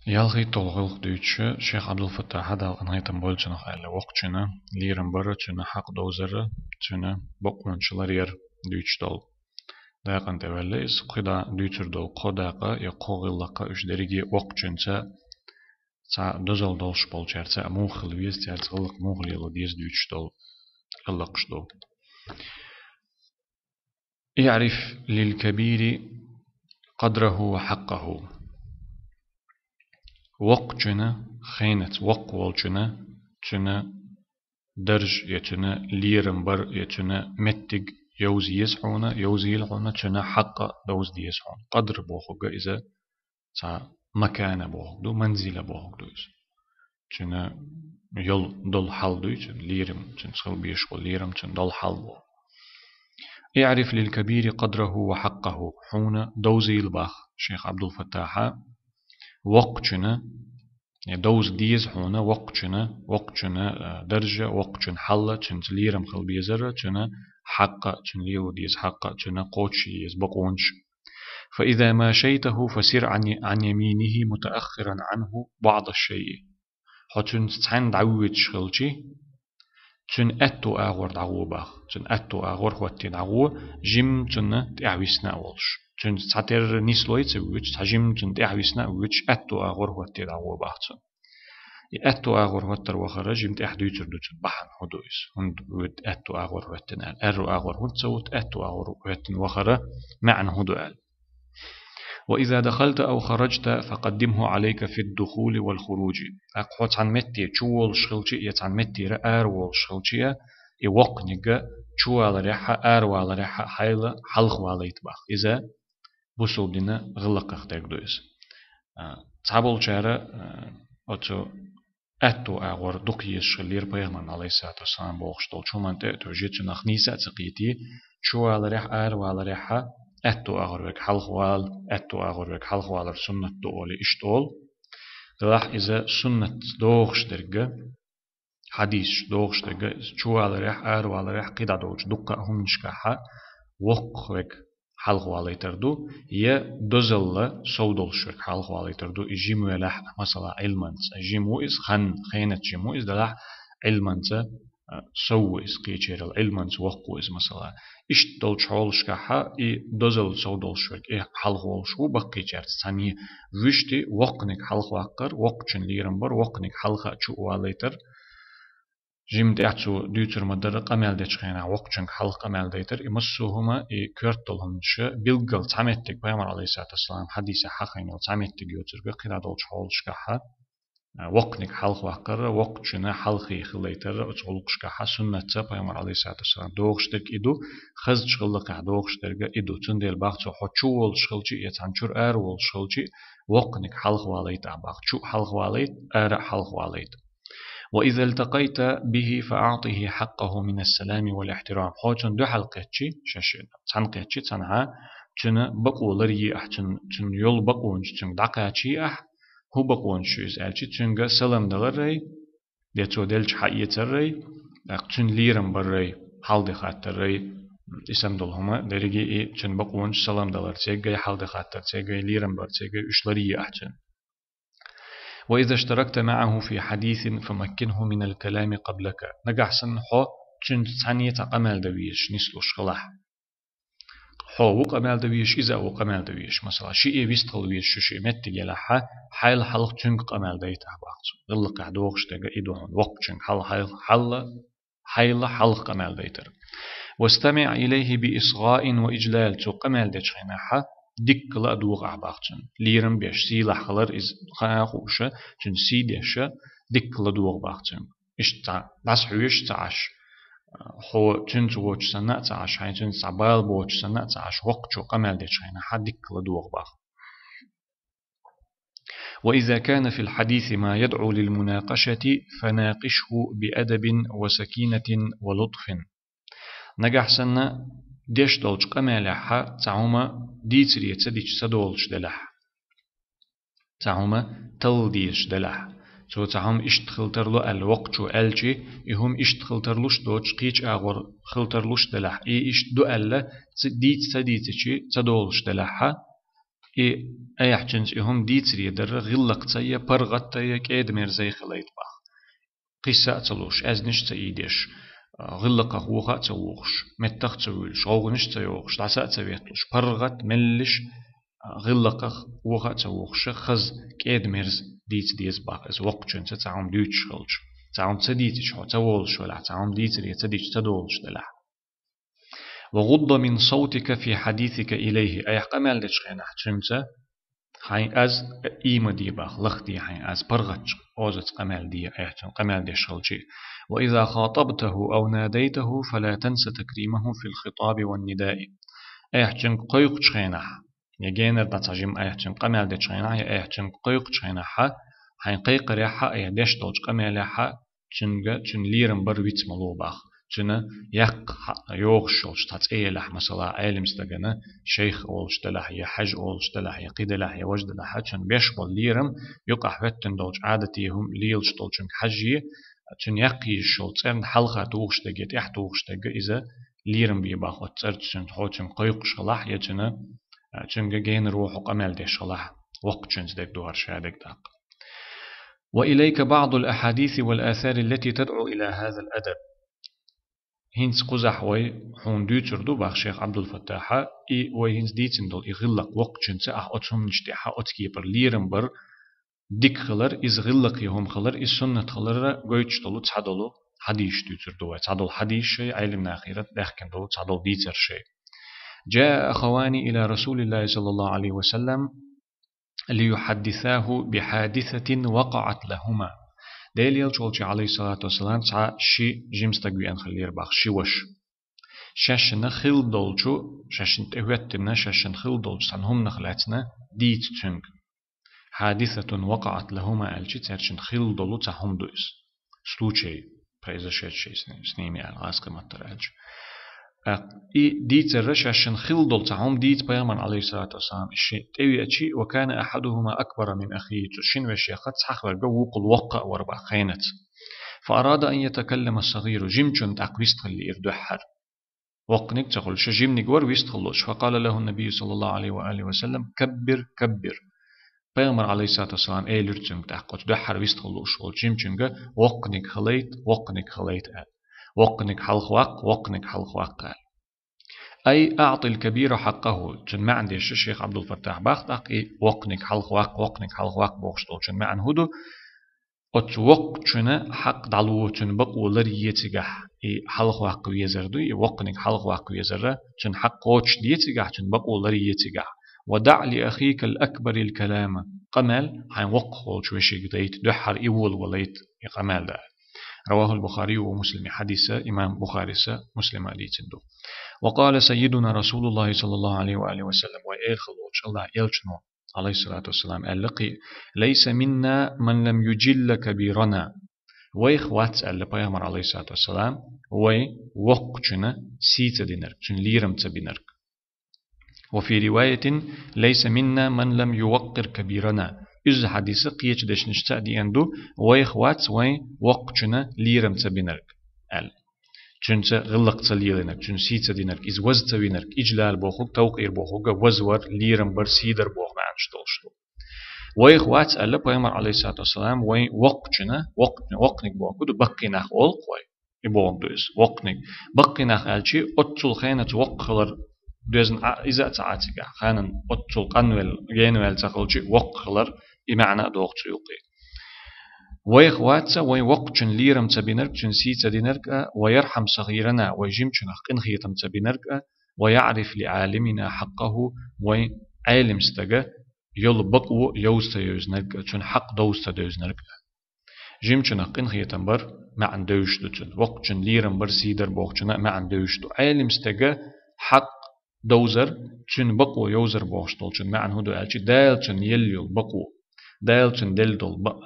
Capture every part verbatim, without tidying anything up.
ЯлхайтталгӀа гӀиллакх дуьйцуш, шайх Ӏабдул-Фаттахьа, Дала къинхетам бойла цунах, аьлла, воккхачун лерам бар, цун хьакъ довзар, цун бакъонаш ларъяр дуьйцуш долу дакъана тӀе ваьлла иза. КхидӀа дуьйцур долу кхо дакъа я кхо гӀиллакх уьш дерриге воккхачуьнца, цхьа дозалла долуш болчаьрца муха хила веза, цаьрца гӀиллакх муха лело деза дуьйцуш долу гӀиллакхаш ду. اعرف للكبير قدره وحقه. Воккхачун хенаца, воккха волчун, цун дарж я цун лерам бар я цун меттиг йовза еза хьуна, йовзийла хьуна, цун хьакъ довза деза хьуна. Къадр бохург иза цхьа макана бохург ду, манзила бохург ду иза. Цун йол долу хьал дуй, цун лерам, цун хила безаш болу лерам, цун долу хьал боху. اعرف للكبير قدره وحقه. Хьуна довзийла, бах шайх Ӏабдул-Фаттахьа, воккхачун, я довза деза хьуна воккхачун, воккхачун, а, даржа, воккхачун хьал, цуьнца лерам хила безар, цун хьакъ, цун лело деза хьакъ, цун кхочуш еза бакъонаш. فإذا ماشيته فسر عن، عن يمينه متأخرا عنه بعض الشيء. Хьо цуьнца цхьаьна дӀавоьдуш хилчи, цуьнан аьтту агӀор дӀагӀо, бах. Цуьнан аьтту агӀор хӀотте дӀагӀо, жимма цунна тӀаьхьа висна а волуш. Цуьнца цхьатерра нислой а ца воьдуш, цхьа жимма цунна тӀаьхьа висна а воьдуш, аьтту агӀор хӀотте дӀагӀо, бах цунна. И аьтту агӀор хӀоттар вахара жимма тӀаьхьа дуьйцур ду цуьнан бахьана хӀун ду иза. ХӀунда воьду аьтту агӀор хӀоьттина аьлла. Аьрру агӀор хӀунда ца вуту, аьтту агӀор хӀоьттина вахара маьӀна хӀун ду аьлла. وإذا دخلت أو خرجت فقدمه عليك في الدخول والخروج. ТӀаккха хьо цхьана метте чу волуш хилчи, я цхьана меттера ара волуш хилчи, и воккханиг чу валарехьа, ара валарехьа хьайла хьалха валийта, бах. Иза бусулба дина гӀиллакхех дерг ду иза. А, цхьаболчара, а, оцу аьтту агӀор дукха езаш хиллера пайхамарна, Ӏалайхиссалату вассалам, бохуш долчу хӀуманна тӀе а тевжи, цунах нийса а ца кхийти, чу валарехь, ара валарехьа, аьтту агӀор верг хьалха вала, аьтту агӀор верг хьалха валар суннат ду олий, иштта олу. Делахь иза суннат дохуш дерг, хьадисаш дохуш дерг, иза чу валарехь, ара валарехь, кхидӀа долчу дуккха а хӀуманашкахьа воккха верг хьалха валийтар ду, я дозалла сов долуш верг хьалха валийтар ду, и жима велахь а, масала, Ӏилманца. Жима ву иза, хан, хенаца жима ву иза, делахь Ӏилманца, а, сов ву иза кхечерал, Ӏилманца воккха ву иза, масала. Иштта долчу хьолашкахьа и дозалла сов долуш верг, и хьалха волуш ву баккхийчаьрца цхьаьна. Вуьшта воккханиг хьалха ваккхар, воккхачун лерам бар, воккханиг хьалха чу а валийтар, жима тӀехь цо дуьйцур ма-дарра, къамел дечу хенахь воккхачуьнга хьалха къамел дайтар, и массо а хӀума, и коьрта долу хӀуманаш, билггал цхьа меттиг, пайхамар, Ӏалайхиссалату вассалам, хьадисехь хьахийна йолу цхьа меттиг йоцург, кхидӀа долчу хьолашкахьа, а, воккханиг хьалха ваккхар, воккхачун хьалхе хилийтар, оцу гӀуллакхашкахьа суннатца, пайхамар, Ӏалайхиссалату вассалам, дохуш дерг и ду, хазачу гӀиллакхехь дохуш дерг и ду. Цундела бах цо, хьо чу волуш хилчи, я цхьана чуьра ара волуш хилчи, воккханиг хьалха валийта, бах, чу а хьалха валийта, ара а хьалха валийта. وإذا التقيت به فأعطه حقه من السلام والاحترام. Хьо цунна дуьхьал кхетчи, шаьш цхьаьна кхетчи, цхьанхьа, цуьнан бакъо ларъе ахь, цуьнан, цуьнан йолу бакъонаш цуьнга дӀакхачае ахь, хӀун бакъонаш ю иза аьлчи, цуьнга салам даларрай, я цо делча хьаэцаррай, тӀаккха цуьнан лерам баррай, хьал-де хаттаррай, и санна долу хӀума дерриге а и цуьнан бакъонаш, салам даларца эггай, хьал-де хаттарца эггай, лерам барца эггай, уьш ларъе ахь цуьнан. وإذا اشتركت معه في حديث فمكنه من الكلام قبلك. Нагахь санна хьо цуьнца цхьаьна цхьа къамел дан везаш нислуш хилахь. Хьо ву къамел дан везаш, иза а ву къамел дан везаш. Масала, шиъ вистхила везаш шу шиъ меттиг елахьа, хьайла хьалха цуьнга къамел дайта ахь, бах цо. ГӀиллакхехь дохуш дерг и ду хьуна, воккхачуьнга хьал-, хьайла, хьайла хьалха къамел дайтар. واستمع إليه بإصغاء وإجلال. Цо къамел дечу хенахьа диккала а догӀа ахь, бах цуьнан. Лерам беш, сийлахь хилар иза хаа хууша, цуьнан сий деша, диккала догӀа, бах цуьнан. Иштта цхьа дӀасахьоьжуш ца Ӏаш, хьо цуьнца воцуш санна а ца Ӏаш, хьайн цуьнца цхьа бала боцуш санна а ца Ӏаш, воккхачо къамел дечу хенахьа диккала догӀа, бах. وإذا كان في الحديث ما يدعو للمناقشة فناقشه بأدب وسكينة ولطف. Нагахь санна деш долчу къамелехьа цхьа хӀума дийцаре ца дича ца долуш делахь, цхьа хӀума талла дезаш делахь, цо цхьа хӀума иштта хила тарло аьлла воккхачо аьлчи, и хӀума иштта хила тарлуш доцуш, кхечу агӀор хила тарлуш делахь, и иштта ду аьлла ца дийца ца дийцичи ца долуш делахьа, И айхьа цунца и хӀума дийцаре дар гӀиллакхца я, паргӀатца я, кӀеда-мерза хилийта бах. Кхиссаш а ца луш, аьзнаш а ца ийдеш, гӀиллакхах воха а ца вохуш, меттах а ца вуьйлуш, гӀовгӀанаш а ца йохуш, дӀаса а ца ветталуш, паргӀат, меллиш, гӀиллакхах воха а ца вохуш, хаза кӀеда-мерза дийца деза бах. Иза воккхачунца цхьа хӀума дуьйцуш хилча, цхьа хӀума ца дийцича хьо ца волуш велахь, цхьа хӀума дийцаре ца дича ца долуш делахь. «وغض من صوتك في حديثك إليه», айхьа къамел дечу хенахь цуьнца хьайн аз ийма де бах, лахде хьайн аз, паргӀатчу озаца къамел де, айхьа цуьнца къамел деш хилча. «وإذا خاطبته أو ناديته فلا تنس تكريمه في الخطاب والنداء». Айхьа цуьнга кхойкхучу хенахь, я генара дӀа цхьа жима айхьа цуьнга къамел дечу хенахь, я айхьа цуьнга кхойкхучу хенахь, хьайн кхайкхарехь а, я деш долчу къамелехь а, цуьнга, цуьнан лерам бар виц ма ло бах. Цуьнан яккха йогӀуш йолчу цхьа цӀе елахь, масала, Ӏелам стагана шайх олуш делахь, я хьаьжа олуш делахь, я кхин делахь, я важа делахь, цуьнан беш болу лерам юкъахь хӀоьттина долчу Ӏадате хӀума лелаш долчуьнга хьажъе, цуьнан яккха йолу цӀерна хьалха тухуш дерг я тӀехь тухуш дерг иза лерам бе бах оцу цӀерца цуьнца хьо цуьнга кхойкхуш хилахь, я цуьнан, цуьнга генара хьо къамел деш хилахь, воккхачуьнца дерг ду хӀара ша дерг тӀаккха. «وإليك بعض الأحاديث والآثار التي تدعو إلى هذا الأدب». ХӀинца кхузахь вай хьуна дуьйцур ду бах шайх Ӏабдул-Фаттахьа, и вай хӀинца дийцина долу и гӀиллакх воккхачуьнца ахь оцу хӀуманаш тӀехь оцу кепара лерам бар дика хилар, иза гӀиллакхе хӀума хилар, иза суннат хилар гойтуш долу цхьадолу хьадисаш дуьйцур ду вай. Цхьадолу хьадисаш шайн Ӏелам нахера даьхкина долу цхьадолу дийцар шайн. «جاء أخوان إلى رسول الله صلى الله عليه وسلم ليحدثاه بحادثة وقعت لهما». Делан Элча волчу, Ӏалайхиссалату вассалам, цхьа ши жима стаг веана хиллера бах, ши ваша. Шаьшшинна хилла долчу, шаьшшинна тӀехӀоьттина, шаьшшинна хилла долчу цхьана хӀуманах лаьцна дийца цуьнга. «حادثة وقعت لهما» аьлча, цаьршинна хилла долу цхьа хӀума ду иза. Случай, произошедший с ним-, с ними аьлла, гӀазкхийн маттара аьлча. ТӀаккха и дийцарра шаьшшинна хилла долу цхьа хӀума дийца пайхамарна, Ӏалайхиссалату вассалам, и ши тӀевеачи, «وكان أحدهما أكبر من أخيه», цу шина вешех цхьаъ верг вукхул воккха а вара бах хенаца. «فأراد أن يتكلم الصغير», жимачунна тӀаккха вистхила лиира дуьххьара. Воккханиг ца хуьлуш, жиманиг вара вистхила лууш. «فقال له النبي صلى الله عليه وآله وسلم: كبر، كبر». Пайхамар, Ӏалайхиссалату вассалам, элира цуьнга тӀаккха, оцу дуьххьара вистхила лууш волчу жимачуьнга: «Воккханиг хилийта, воккханиг хилийта», – аьлла. «Воккханиг хьалха ваккха, воккханиг хьалха ваккха», – аьлла. «أي أعط الكبير حقه». Цуьнан маьӀна деш шайх Ӏабдул-Фаттахь бах тӀаккха и: «Воккханиг хьалха ваккха, воккханиг хьалха ваккха», – бохуш долчун маьӀна хӀун ду? Оцу воккхачунна хьакъ дӀало, цуьнан бакъо ларъе цигахь, и хьалха ваккха везар ду, и воккханиг хьалха ваккха везар, цуьнан хьакъ кхочушде цигахь, цуьнан бакъо ларъе цигахь. «ودع لأخيك الأكبر الكلام». Къамел хьайн воккхах волчу вешига дайта, дуьххьара и волавалийта и къамел дан. رواه البخاري ومسلم. Хьадис имам Бухарис а, Муслима а дийцина ду. «وقال سيدنا رسول الله صلى الله عليه وآله وسلم». Вай эла хилла волчу АллахӀан Элчано, Ӏалайхиссалату вассалам, аьлла кхин: «ليس منا من لم يجل كبيرنا». Вайх вац, аьлла пайхамар, Ӏалайхиссалату вассалам, вай воккхачунна сий ца динарг, цуьнан лерам ца бинарг. «وفي رواية: ليس منا من لم يوقر كبيرنا». Иза хьадис кхечу дешнашца а деана ду: «Вайх вац вайн воккхачунна лерам ца бинарг», – аьлла. Цуьнца гӀиллакх ца лелийнарг, цуьнан сий ца динарг, иза ваза ца винарг, иджлал бохург, тавкъир бохург, вазвар, лерам бар, сий дар боху маьӀнаш долуш ду. «Вайх вац», – аьлла пайхамар, Ӏалайхиссалату вассалам, «вайн воккхачунна», воккх-, воккханиг бохург ду, баккхий нах олу-кх вай. И бохург ду иза, воккханиг. Баккхий нах аьлчи, оццул хенаца воккха хилар доьзна Ӏа-, иза а ца Ӏа цигахь, ханан оццул къанвелла, генавелла ца хилчи, воккха хилар, и маьӀна а доху цу юкъе. «Вайх вац вайн воккхачунна лерам ца бинарг, цуьнан сий ца динарг а, ويرحم صغيرنا», вай жимачунах къинхетам ца бинарг а, «ويعرف لعالمنا حقه», вайн Ӏелам стага йолу бакъо йовза ца йовзинарг а, цуьнан хьакъ довза ца девзинарг а. Жимачунах къинхетам бар маьӀна девзаш ду цуьнан. Воккхачунна лерам бар, сий дар бохучунна а маьӀна девзаш ду. Ӏелам стага хьакъ довзар, цуьнан бакъо йовзар бохуш долчун маьӀна хӀун ду аьлчи, Дала цунна елла йолу бакъо, Дала цунна делла долу ба-,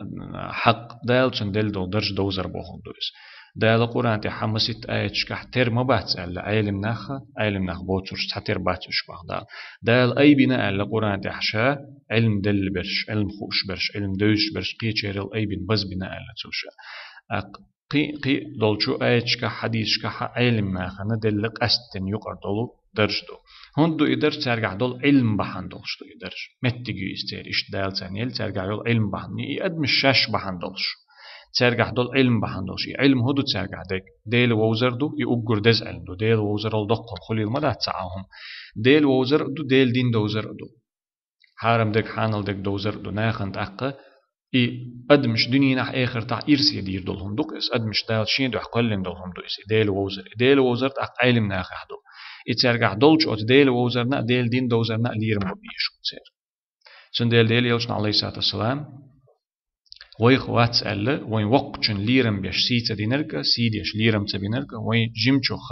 хьакъ, Дала цунна делла долу дарж довзар бохург ду иза. Дала Къуръан тӀехь маситта аяташкахь тера ма бац аьлла Ӏелам нах, Ӏелам нах боцурш цхьатера бац уьш бах Дала. Дала айбина аьлла Къуръан тӀехь ша Ӏилм делла берш, Ӏилм хууш берш, Ӏилм девзаш берш кхечерал айбина, базбина аьлла цо ша. ТӀаккха кхин, кхин долчу аяташкахь, хьадисашкахь Ӏелам нахана делла къаьсттина юкъара долу дарж ду. ХӀунда ду и дарж? Цаьргахь долу Ӏилм бахьана долуш ду и дарж. Меттиг ю иза церан, иштта Дала царна елла, цаьргахь йолу Ӏилм бахьана. И адамаш шаьш бахьана долуш. Цаьргахь долу Ӏилм бахьана долуш. И Ӏилм хӀун ду цаьргахь дерг? Дела вовзар ду, и уггар деза Ӏилм ду. Дела вовзарал доккхур хуьлийла ма дац цхьа а хӀума. Дела вовзар а ду, Дела дин довзар а ду. Хьарам дерг, хьанал дерг довзар а ду. Нахана тӀаккха и адамаш дуьненахь, эхартахь ирсе дийр долу хӀума ду-кх иза. Адамаш Дала шен дуьхьа кхоьллина долу хӀума ду иза, и Дела вовзар. И Дела вовзар тӀаккха Ӏилм нахехь ду. И цаьргахь долчу оцу Дела вовзарна а, Дела дин довзарна а лерам бан безаш бу церан. Цундела Делан Элчано, Ӏалайхиссалату вассалам, вайх вац аьлла, вайн воккхачун лерам беш сий ца динарг а, сий деш лерам ца бинарг а, вайн жимачух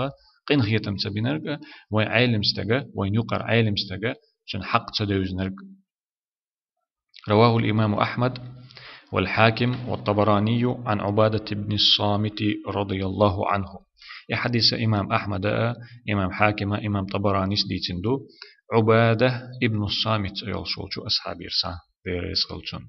къинхетам ца бинарг а, вайн Ӏелам стага, вайн юкъара Ӏелам стага, цуьнан хьакъ ца девзинарг а. رواه الإمام أحمد والحاكم والطبراني عن عبادة بن الصامت رضي الله عنه. И хьадис имам Ахьмада а, имам Хьакима, имам Табаранис дийцина ду, Ӏубада ибн Самит йолуш волчу асхьабера, Дела реза хуьлда цунна.